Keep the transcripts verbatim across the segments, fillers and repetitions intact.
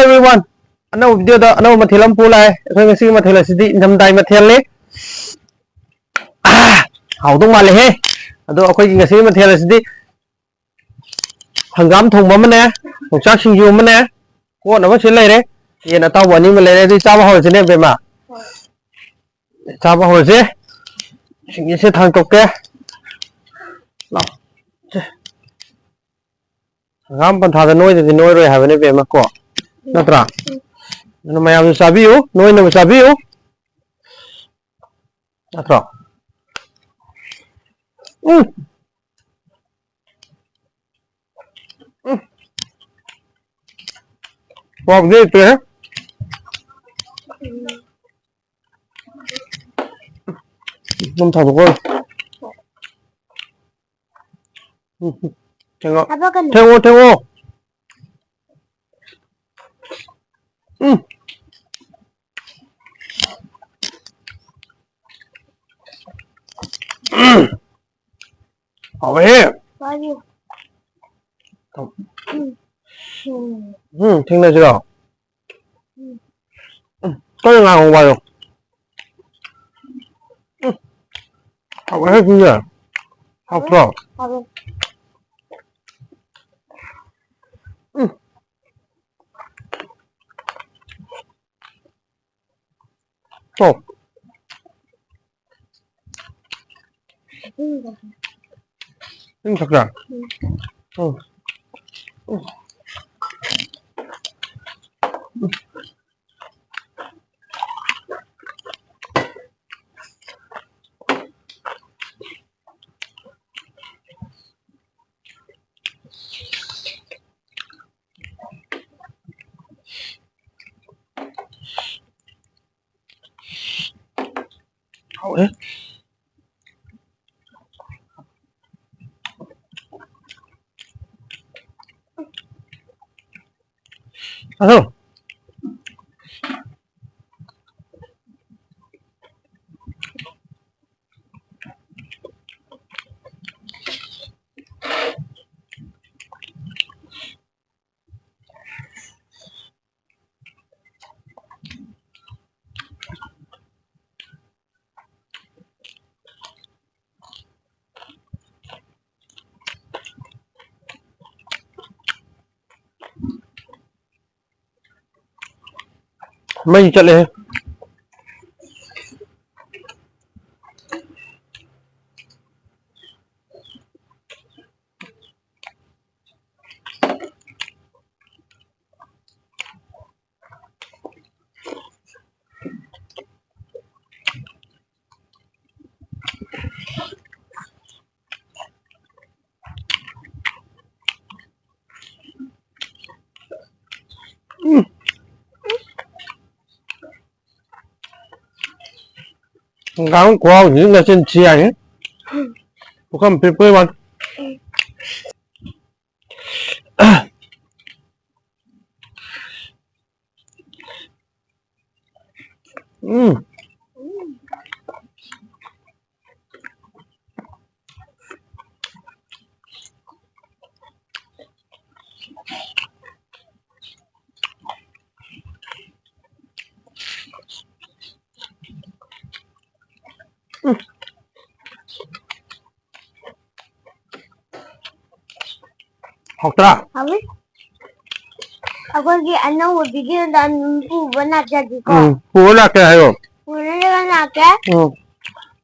Everyone, ꯑꯅꯧꯕ video ꯗ ꯑꯅꯧꯕ ꯃꯊꯦꯜ ꯑꯃ ꯄꯨ ꯂꯥꯛꯑꯦ꯫ ꯑꯩꯈꯣꯏ ꯉꯁꯤꯒꯤ ꯃꯊꯦꯜ ꯑꯁꯤꯗꯤ ꯏꯪꯊꯝꯊꯥꯒꯤ ꯃꯊꯦꯜꯅꯤ꯫ ꯑꯥ, ꯍꯥꯎꯗꯧ ꯃꯥꯜꯂꯦꯍꯦ꯫ ꯑꯗꯣ ꯑꯩꯈꯣꯏꯒꯤ ꯉꯁꯤꯒꯤ ꯃꯊꯦꯜ ꯑꯁꯤꯗꯤ ꯍꯪꯒꯥꯝ ꯊꯣꯡꯕ ꯑꯃꯅꯦ, ꯌꯣꯡꯆꯥꯛ ꯁꯤꯡꯖꯨ ꯑꯃꯅꯦ, ꯀꯣꯠꯅꯕ ꯁꯤ ꯂꯩꯔꯦ, ꯌꯦꯟ ꯑꯇꯥꯎꯕ ꯑꯅꯤ ꯑꯃ ꯂꯩꯔꯦ꯫ ꯑꯗꯨꯗꯤ ꯆꯥꯕ ꯍꯧꯔꯁꯤꯅꯦ, ꯕꯦꯝꯃ꯫ ꯆꯥꯕ ꯍꯧꯔꯁꯦ꯫ ꯁꯤꯡꯁꯦ ꯊꯥꯡꯇꯣꯛꯀꯦ꯫ ꯂꯥꯎ꯫ ꯁꯦ꯫ ꯍꯪꯒꯥꯝ ꯄꯟꯊꯥꯗ ꯅꯣꯏꯗꯗꯤ ꯅꯣꯏꯔꯣꯏ ꯍꯥꯏꯕꯅꯦ, ꯕꯦꯝꯃ, ꯀꯣ? ꯅꯠꯇ꯭ꯔꯥ? ꯑꯗꯨꯅ ꯃꯌꯥꯝꯁꯨ ꯆꯥꯕꯤꯌꯨ, ꯅꯣꯏꯅꯕ ꯆꯥꯕꯤꯌꯨ꯫ ꯅꯠꯇ꯭ꯔꯣ? ꯎꯝ꯫ ꯎꯝ꯫ ꯍꯥꯎꯕꯗꯤ ꯂꯩꯇ꯭ꯔꯦꯍꯦ꯫ ꯑꯗꯨꯝ ꯊꯥꯗꯣꯛꯈ꯭ꯔꯣ꯫ ꯎꯝ, ꯎꯝ꯫ ꯊꯦꯡꯉꯣ꯫ ꯊꯥꯗꯣꯛꯀꯅꯨ꯫ ꯊꯦꯡꯉꯣ, ꯊꯦꯡꯉꯣ꯫ ꯎꯝ꯫ ꯎꯝ꯫ ꯍꯥꯎꯋꯦꯍꯦ꯫ ꯋꯥꯔꯤ꯫ ꯎꯝ꯫ ꯎꯝ, ꯊꯦꯡꯅꯁꯤꯔꯣ? ꯎꯝ꯫ ꯎꯝ, ꯀꯟꯅ ꯉꯥꯡꯉꯣ ꯋꯥꯗꯣ꯫ ꯎꯝ꯫ ꯍꯥꯎꯋꯦꯍꯦ ꯁꯤꯁꯦ꯫ ꯍꯥꯎꯇ꯭ꯔꯣ? ꯍꯥꯎꯋꯦ꯫ ꯎꯝ꯫ ꯇꯣ꯫ ꯎꯝ꯫ ꯏꯁꯤꯡ ꯊꯛꯁꯤꯔꯥ? ꯎꯝ꯫ ꯎꯝ꯫ ꯍꯥꯎꯋꯦ꯫ ꯑꯗꯣ꯫ ꯃꯩ ꯆꯠꯂꯦꯍꯦ꯫ ꯍꯪꯒꯥꯝ ꯈꯨꯍꯥꯎꯁꯤꯗꯤ ꯅꯆꯤꯟ ꯊꯤ ꯍꯥꯏꯅꯤ꯫ ꯄꯨꯈꯝ ꯄꯤꯛꯄꯩ ꯋꯥꯅꯤ꯫ ꯎꯝ꯫ ꯍꯥꯎꯇ꯭ꯔꯥ? ꯍꯥꯎꯋꯤ꯫ ꯑꯩꯈꯣꯏꯒꯤ ꯑꯅꯧꯕ video ꯗ ꯑꯗꯨꯝ ꯄꯨꯕ ꯂꯥꯛꯆꯒꯦꯀꯣ꯫ ꯎꯝ, ꯄꯨꯕ ꯂꯥꯛꯀꯦ ꯍꯥꯏꯌꯣ꯫ ꯄꯨꯅꯅꯕ ꯂꯥꯛꯀꯦ꯫ ꯎꯝ꯫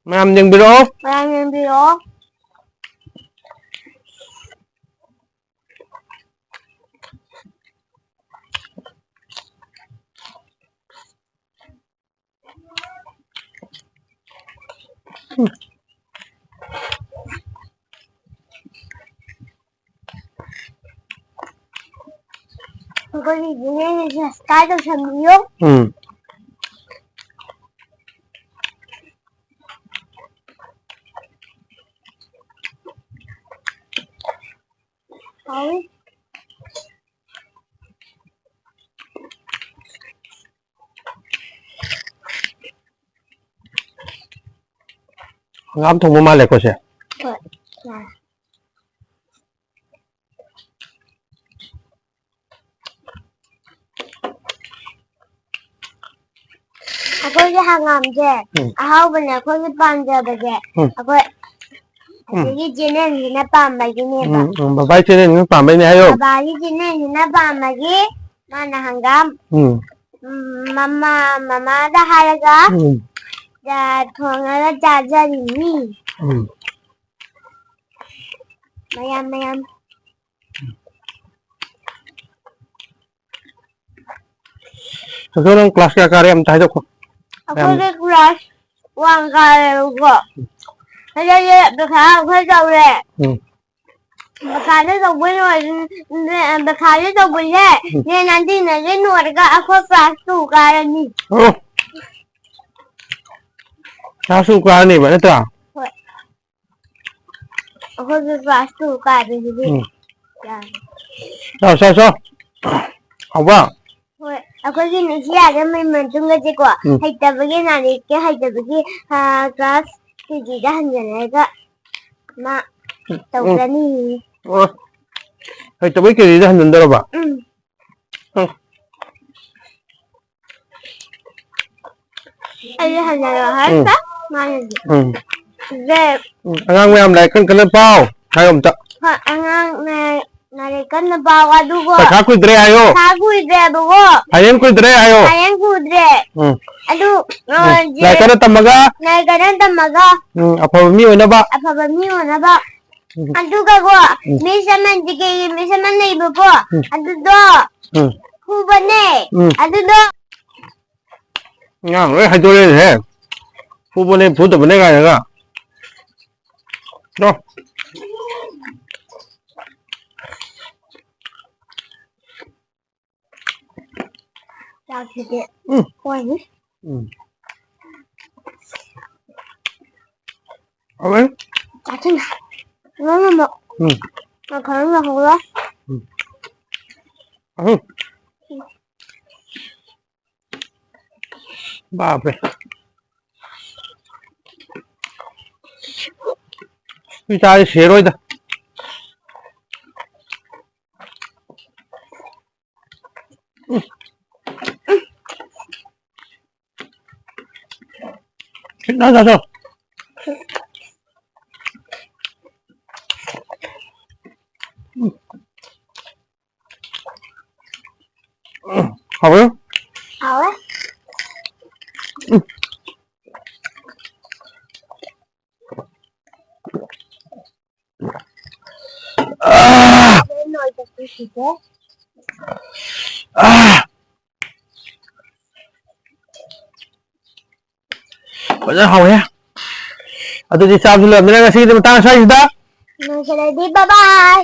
ꯃꯌꯥꯝ ꯌꯦꯡꯕꯤꯔꯛꯑꯣ꯫ ꯃꯌꯥꯝ ꯌꯦꯡꯕꯤꯔꯛꯑꯣ꯫ ꯑꯩꯈꯣꯏꯒꯤ channel ꯁꯦ subscribe ꯇꯧꯁꯟꯕꯤꯌꯨ꯫ ꯎꯝ꯫ ꯍꯥꯎꯋꯤ꯫ ꯍꯪꯒꯥꯝ ꯊꯣꯡꯕ ꯃꯥꯜꯂꯦꯀꯣ ꯁꯦ? ꯍꯣꯏ, ꯃꯥꯜꯂꯦ꯫ ꯑꯩꯈꯣꯏꯒꯤ ꯍꯪꯒꯥꯝꯁꯦ ꯎꯝ꯫ ꯑꯍꯥꯎꯕꯅꯦ, ꯑꯩꯈꯣꯏꯒꯤ ꯄꯥꯝꯖꯕꯁꯦ꯫ ꯎꯝ꯫ ꯑꯩꯈꯣꯏ ꯎꯝ꯫ ꯑꯁꯤꯒꯤ channel ꯁꯤꯅ ꯄꯥꯝꯕꯒꯤꯅꯦꯕ꯫ ꯎꯝ, ꯎꯝ, ꯕꯕꯥꯒꯤ channel ꯁꯤꯅ ꯄꯥꯝꯕꯩꯅꯦ ꯍꯥꯏꯌꯣ꯫ ꯕꯕꯥꯒꯤ channel ꯁꯤꯅ ꯄꯥꯝꯕꯒꯤ ꯃꯥꯅ ꯍꯪꯒꯥꯝ ꯎꯝ꯫ ꯎꯝ, ꯃꯃꯥ, ꯃꯃꯥꯗ ꯍꯥꯏꯔꯒ ꯎꯝ꯫ ꯆꯥ ꯊꯣꯡꯉꯒ ꯆꯥꯖꯔꯤꯅꯤ꯫ ꯎꯝ꯫ ꯃꯌꯥꯝ, ꯃꯌꯥꯝ꯫ ꯁꯣꯁꯣ, ꯅꯪ class ꯀꯌꯥ ꯀꯥꯔꯦ ꯑꯝꯇ ꯍꯥꯏꯗꯣꯛꯈꯣ꯫ ꯑꯩꯈꯣꯏꯒꯤ class one ꯀꯥꯔꯦꯕꯀꯣ꯫ ꯑꯗꯨꯗꯤ ꯄꯩꯈꯥ ꯑꯩꯈꯣꯏ ꯇꯧꯔꯦ꯫ ꯎꯝ꯫ ꯄꯩꯈꯥꯁꯦ ꯇꯧꯕ ꯂꯣꯏꯔ-, ꯄꯩꯈꯥꯁꯦ ꯇꯧꯕꯁꯦ ꯎꯝ꯫ ꯅꯦ ꯅꯥꯟꯗꯤꯅꯁꯦ ꯂꯣꯏꯔꯒ ꯑꯩꯈꯣꯏ class two ꯀꯥꯔꯅꯤ꯫ ꯑꯣ꯫ Class two ꯀꯥꯔꯅꯦꯕ ꯅꯠꯇ꯭ꯔꯥ? ꯍꯣꯏ꯫ ꯑꯩꯈꯣꯏꯒꯤ class two ꯀꯥꯕꯁꯤꯗꯤ ꯎꯝ꯫ ꯌꯥꯔꯦ꯫ ꯆꯥꯎ, ꯆꯥꯎ, ꯆꯥꯎ꯫ ꯍꯥꯎꯕ? ꯍꯣꯏ, ꯑꯩꯈꯣꯏꯒꯤ ꯅꯨꯡꯁꯤ ꯌꯥꯗꯕ ꯃꯩ ꯃꯇꯨꯡꯗꯗꯤꯀꯣ, ꯎꯝ꯫ ꯍꯩꯇꯕꯒꯤ ꯅꯥꯔꯛꯀꯦ, ꯍꯩꯇꯕꯒꯤ, ꯑ, class KGꯗ ꯍꯟꯖꯤꯜꯂꯒ ꯃꯥ ꯎꯝ꯫ ꯇꯧꯖꯅꯤ꯫ ꯑꯣ꯫ ꯍꯩꯇꯕꯩ KGꯗ ꯍꯟꯖꯤꯟꯗꯧꯔꯕ? ꯎꯝ꯫ ꯎꯝ꯫ ꯑꯩ ꯍꯜꯂꯛꯑꯣ ꯍꯥꯏꯔꯒ ꯎꯝ꯫ ꯃꯥꯅꯗꯤ ꯎꯝ꯫ ꯁꯤꯁꯦ ꯎꯝ꯫ ꯑꯉꯥꯡ ꯃꯌꯥꯝ ꯂꯥꯏꯔꯤꯛ ꯀꯟ ꯀꯟꯅ ꯄꯥꯎ ꯍꯥꯏꯌꯣ ꯑꯝꯇ꯫ ꯍꯣꯏ, ꯑꯉꯥꯡ ꯂꯥꯏ-, ꯂꯥꯏꯔꯤꯛ ꯀꯟꯅ ꯄꯥꯎ ꯑꯗꯨꯒ ꯄꯩꯈꯥ ꯀꯨꯏꯗ꯭ꯔꯦ ꯍꯥꯏꯌꯣ꯫ ꯄꯩꯈꯥ ꯀꯨꯏꯗ꯭ꯔꯦꯕꯀꯣ꯫ Final ꯀꯨꯏꯗ꯭ꯔꯦ ꯍꯥꯏꯌꯣ꯫ Final ꯀꯨꯏꯗ꯭ꯔꯦ꯫ ꯎꯝ꯫ ꯑꯗꯨ, ꯑ, ꯎꯝ꯫ ꯖꯦ-, ꯂꯥꯏꯔꯤꯛ ꯀꯟꯅ ꯇꯝꯃꯒ꯫ ꯂꯥꯏꯔꯤꯛ ꯀꯟꯅ ꯇꯝꯃꯒ꯫ ꯎꯝ, ꯑꯐꯕ ꯃꯤ ꯑꯣꯏꯅꯕ꯫ ꯑꯐꯕ ꯃꯤ ꯑꯣꯏꯅꯕ꯫ ꯎꯝ꯫ ꯑꯗꯨꯒꯀꯣ, ꯎꯝ꯫ Miss ꯑꯃ, ꯖꯤ ꯀꯦꯒꯤ Miss ꯑꯃ ꯂꯩꯕꯀꯣ, ꯎꯝ꯫ ꯑꯗꯨꯗꯣ ꯎꯝ꯫ ꯐꯨꯕꯅꯦ꯫ ꯎꯝ꯫ ꯑꯗꯨꯗꯣ ꯑꯉꯥꯡ ꯂꯣꯏ ꯍꯥꯏꯗꯣꯔꯛꯑꯦꯅꯦꯍꯦ꯫ ꯐꯨꯕꯅꯦ, ꯐꯨꯗꯕꯅꯦ ꯀꯥꯏꯅꯒ꯫ ꯆꯣ꯫ ꯆꯥꯛꯁꯤꯗꯤ ꯎꯝ꯫ ꯍꯣꯏꯅꯦ꯫ ꯎꯝ꯫ ꯍꯥꯎꯋꯦ꯫ ꯆꯥꯁꯤꯟ-, ꯅꯪꯅ ꯎꯝ꯫ ꯈꯔ ꯂꯧꯍꯧꯔꯣ꯫ ꯎꯝ꯫ ꯑꯍꯨꯝ꯫ ꯕꯥꯞꯔꯦ꯫ ꯁꯤ ꯆꯥꯔꯗꯤ ꯁꯤꯔꯣꯏꯗ꯫ ꯎꯝ꯫ ꯈꯤꯇꯪ ꯆꯥꯊꯣꯛ꯫ ꯎꯝ꯫ ꯎꯝ, ꯍꯥꯎꯋꯦ꯫ ꯑꯥ! ꯐꯖꯅ ꯍꯥꯎꯋꯦ꯫ ꯑꯗꯨꯗꯤ ꯆꯥꯕꯁꯨ ꯂꯣꯏꯔꯕꯅꯤꯅ ꯉꯁꯤꯒꯤꯗꯤ ꯃꯇꯥꯡ ꯑꯁ꯭ꯋꯥꯏꯁꯤꯗ꯫ ꯅꯨꯡꯁꯤꯔꯗꯤ bye bye꯫